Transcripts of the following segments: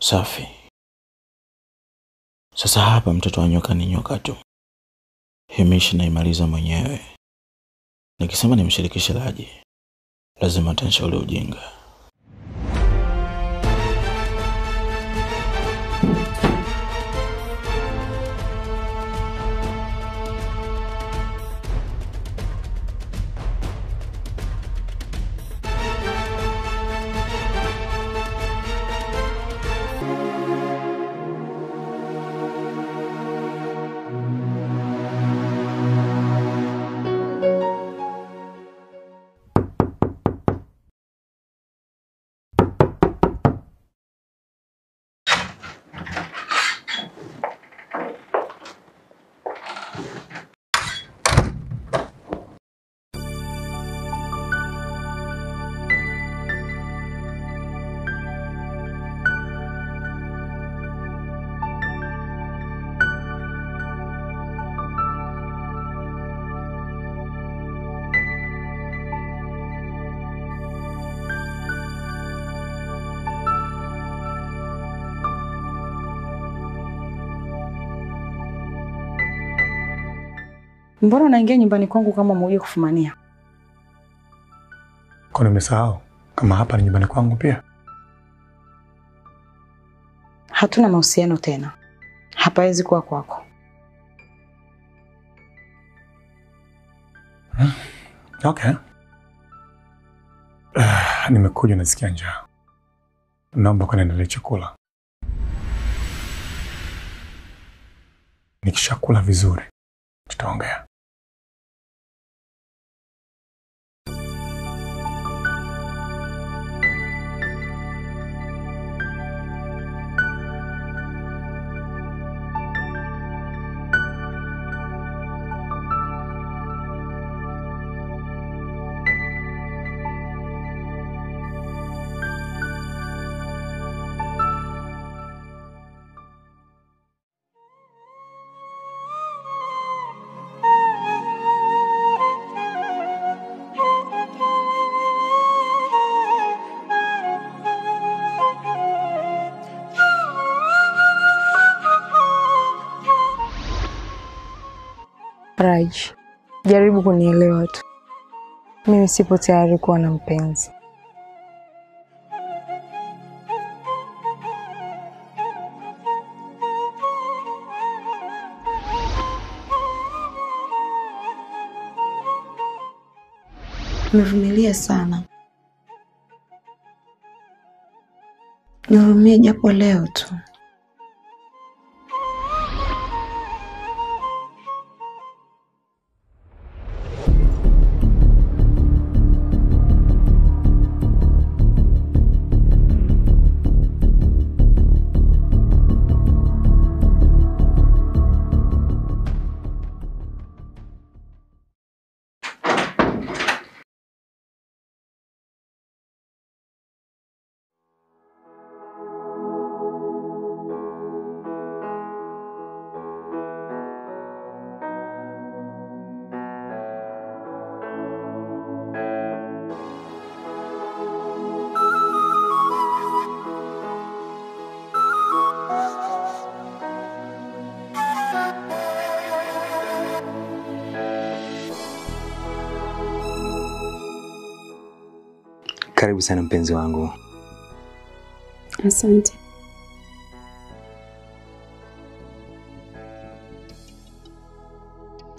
Safi. Sasa hapa mtoto wa nyoka ni nyoka tu. Himishi naimaliza mwenyewe. Nikisema nimshirikishe Raji, lazima atanishauri ujinga. Mbona unaingia nyumbani kwangu kama umekuja kufumania? Kwani umesahau kama hapa ni nyumbani kwangu pia? Hatuna mahusiano tena. Hapawezi kuwa kwako. Okay. Nimekuja nasikia njaa. Naomba kuniandalie chakula. Nikishakula vizuri tutaongea. Raj, jaribu kunielewa tu. Mimi sipo tayari kuwa na mpenzi. Nimevumilia sana. Nihurumie japo leo tu. Karibu sana mpenzi wangu. Asante.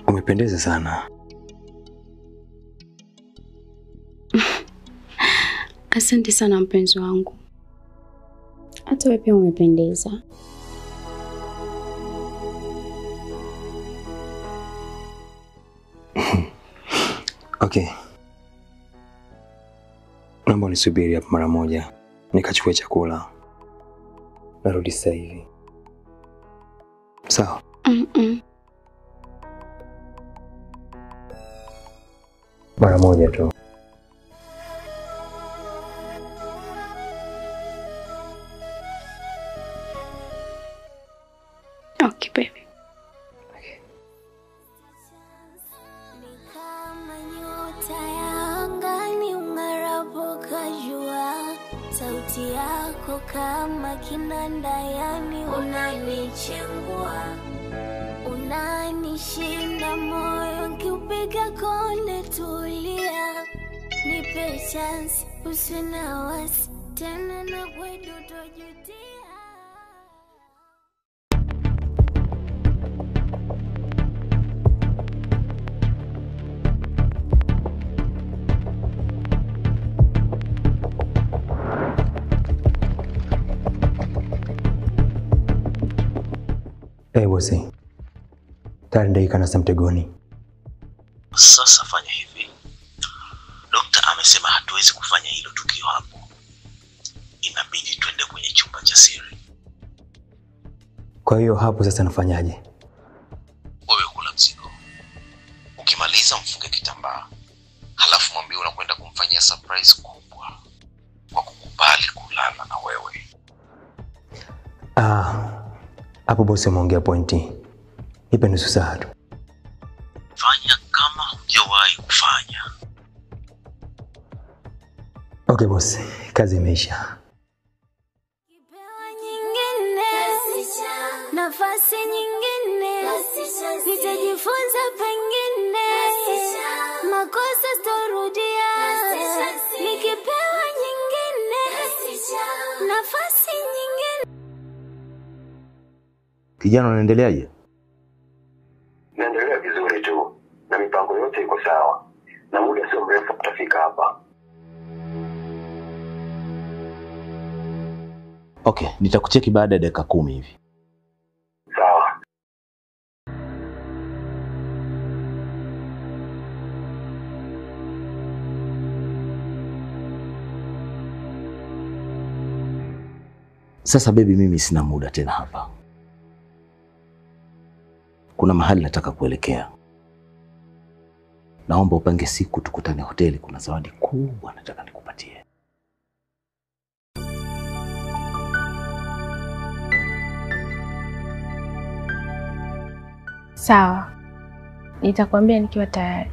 Umependeza sana. Asante sana mpenzi wangu. Hata wewe pia umependeza. Okay. Naomba unisubiri hapa mara moja nikachukue chakula. Narudi sasa hivi. Sawa? Mara moja tu. Sauti yako kama kinanda, yani unanichengua, unanishinda moyo nkiupiga konde. Tulia, nipe chance, usiwe na wasi tena na kwetu tojutia. Hey, bosi. Tayari dakika na mtegoni. Sasa fanya hivi. Dokta amesema hatuwezi kufanya hilo tukio hapo. Inabidi twende kwenye chumba cha siri. Kwa hiyo hapo sasa nafanyaje? Wewe kula mzigo. Ukimaliza mfunge kitambaa. Halafu mwambie unakwenda kumfanyia surprise kubwa kwa kukubali kulala na wewe. Hapo bosi umeongea pointi. Nipe nusu saa tu. Fanya kama hujawahi kufanya. Okay bosi, kazi imeisha. Kipewa nyingine, nafasi nyingine, nitajifunza pengine, makosa sitorudia. Nikipewa nyingine, nafasi nyingine. Kijana, unaendeleaje? Naendelea vizuri tu na mipango yote iko sawa, na muda sio mrefu tutafika hapa. Okay, nitakucheki baada ya dakika 10 hivi. Sawa. Sasa baby, mimi sina muda tena hapa. Kuna mahali nataka kuelekea. Naomba upange siku tukutane hoteli, kuna zawadi kubwa nataka nikupatie. Sawa. Nitakwambia nikiwa tayari.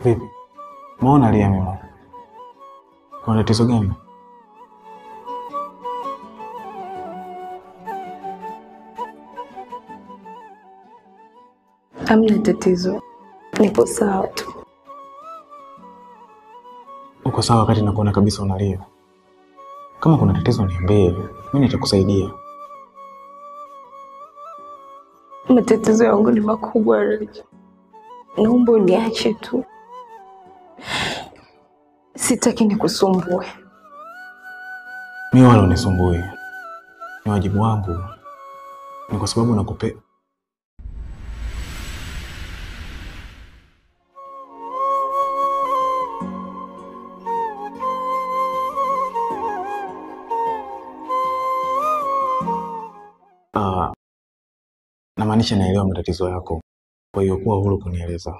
Vipi? Mbona lia mimi? Kuna tatizo gani? Hamna tatizo. Nipo sawa tu. Uko sawa wakati nakuona kabisa unalia. Kama kuna tatizo niambie, mimi nitakusaidia. Matatizo yangu ni makubwa Rich. Naomba uniache tu. Sitaki nikusumbue. Mimi wala unisumbue. Ni wajibu wangu. Ni kwa sababu nakupe. Namaanisha naelewa matatizo yako. Kwa hiyo kuwa huru kunieleza.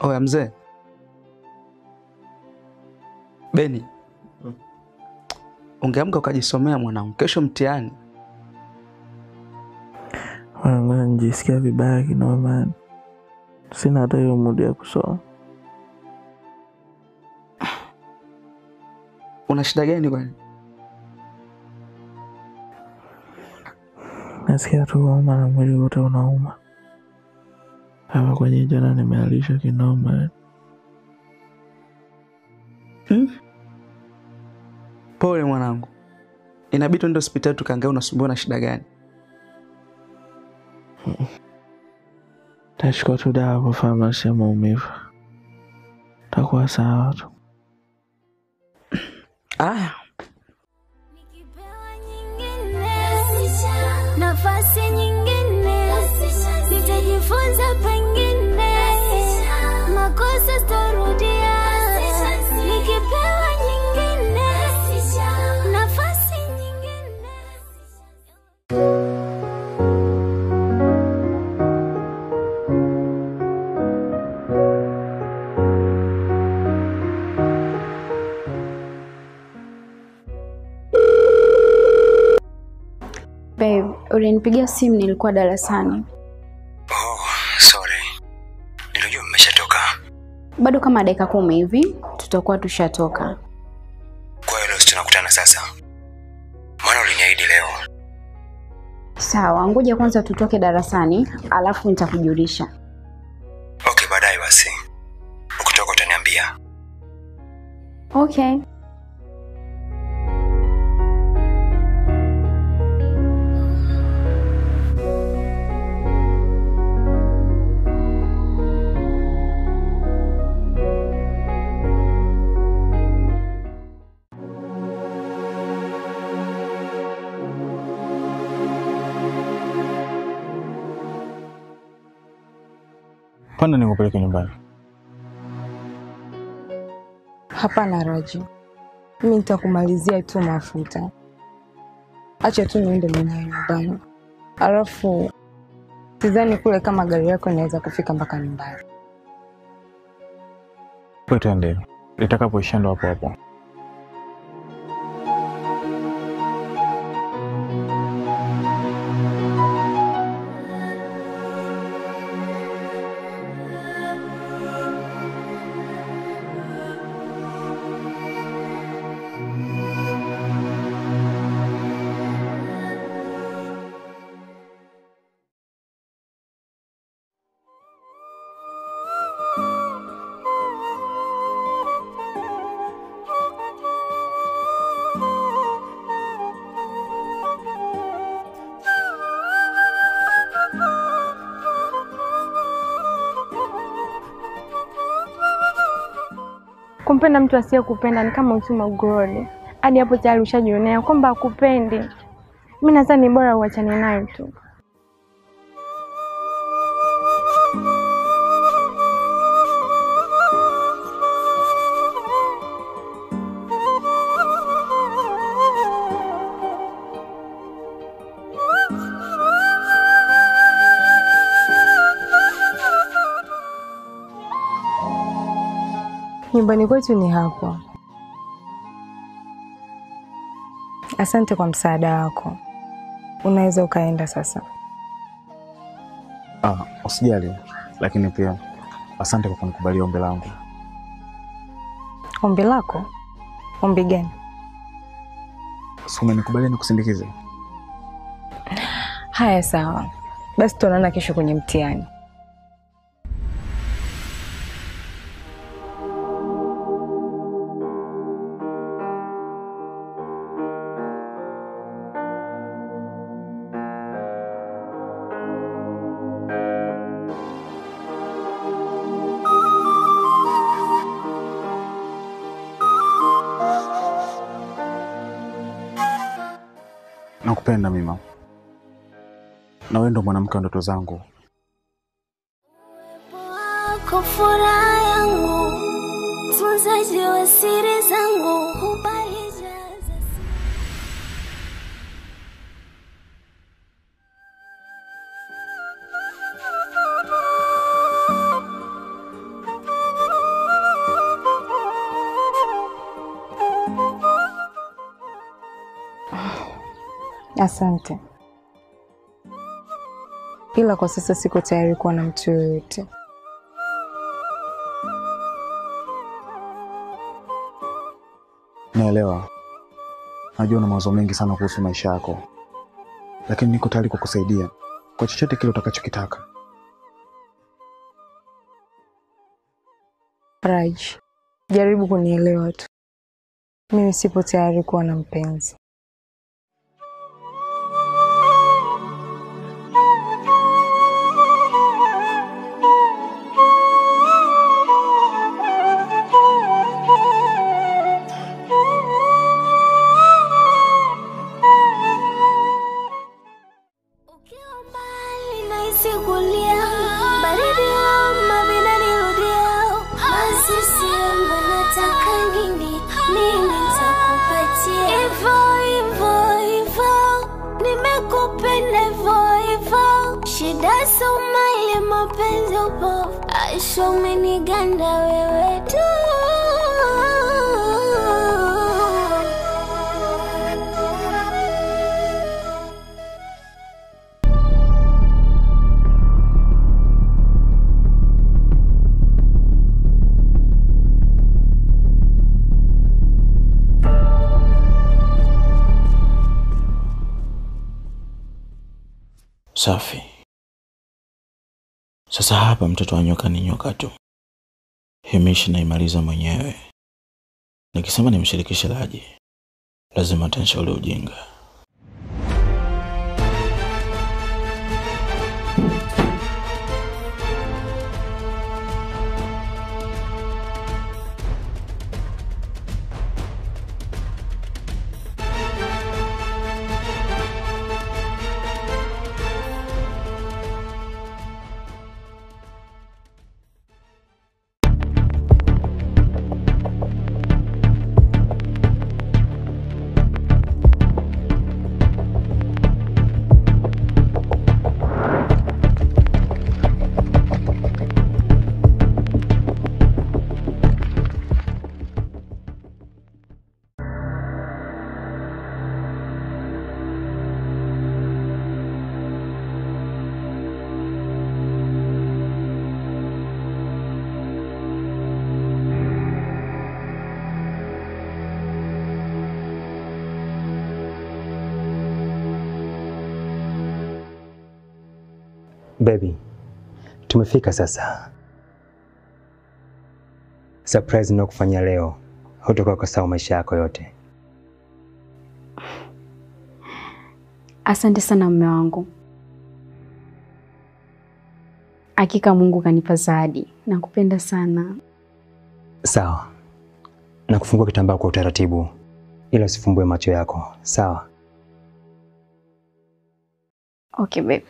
Oya mzee. Beni. Ungeamka ukajisomea mwanangu. Kesho mtihani. Mwanangu najisikia vibaya kinoma. Sina hata hiyo muda ya kusoma. Una shida gani kwani? Nasikia tu homa na mwili wote unauma. Hapa kwenye jana nimealisha kinoma. Pole mwanangu. Inabidi tuende hospitali tukaangalie unasumbua na shida gani. Tachukua tu dawa kwa famasi ya maumivu. Takuwa sawa tu. Aya. Nafasi nyingine nitajifunza pengine, makosa sitorudia, nikipewa nyingine nafasi nyingine. Babe, ulinipigia simu nilikuwa darasani. Oh, sorry. Nilijua mmeshatoka. Bado kama dakika 10 hivi tutakuwa tushatoka. Kwa hiyo leo tunakutana sasa. Maana uliniahidi leo. Sawa, ngoja kwanza tutoke darasani, alafu nitakujulisha. Okay, baadaye basi. Ukitoka utaniambia. Okay. Panda nikupeleke nyumbani. Hapana Raji. Mimi nitakumalizia tu mafuta. Acha tu niende mwenyewe nyumbani. Alafu sidhani kule kama gari yako inaweza kufika mpaka nyumbani. Wewe twende. Litakapoisha ndo hapo hapo. Kumpenda mtu asiyekupenda ni kama uchuma ugoroni. Hadi hapo tayari ushajionea kwamba hakupendi. Mimi nadhani bora uachane naye tu. Nyumbani kwetu ni hapo. Asante kwa msaada wako. Unaweza ukaenda sasa. Usijali, lakini pia asante kwa kunikubalia ombi langu. Ombi lako? Ombi gani? Si umenikubalia nikusindikize? Haya sawa. Basi tuonana kesho kwenye mtihani. Nakupenda Mima. Na wewe ndo mwanamke wa ndoto zangu. Wako furaha yangu, tunzaji wa siri zangu, kubali jaza. Asante, ila kwa sasa siko tayari kuwa na mtu yoyote. Naelewa, najua una mawazo mengi sana kuhusu maisha yako, lakini niko tayari kukusaidia kwa chochote kile utakachokitaka. Raj, jaribu kunielewa tu. Mimi sipo tayari kuwa na mpenzi. Safi. Sasa hapa mtoto wa nyoka ni nyoka tu. Himishi naimaliza mwenyewe. Nikisema nimshirikishe Raji, lazima atanishauri ujinga. Baby, tumefika sasa. Surprise ninayokufanyia leo, hutakuwa kusahau maisha yako yote. Asante sana mume wangu. Hakika Mungu kanipa zawadi. Nakupenda sana. Sawa. Nakufungua kitambaa kwa utaratibu, ila usifumbue macho yako. Sawa? Okay baby.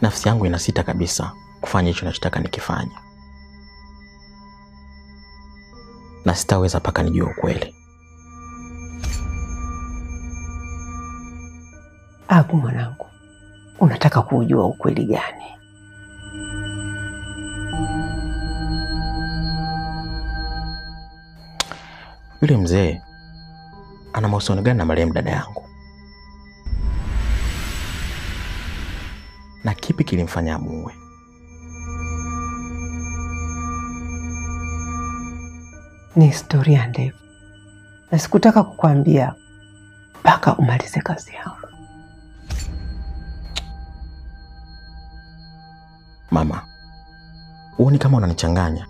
Nafsi yangu inasita kabisa kufanya hicho ninachotaka nikifanya. Na sitaweza paka nijue ukweli. Abu mwanangu, unataka kujua ukweli gani? Yule mzee ana mahusiano gani na marehemu dada yangu? Na kipi kilimfanya amuue? Ni historia ndefu, na sikutaka kukwambia mpaka umalize kazi yangu. Mama, huoni kama unanichanganya?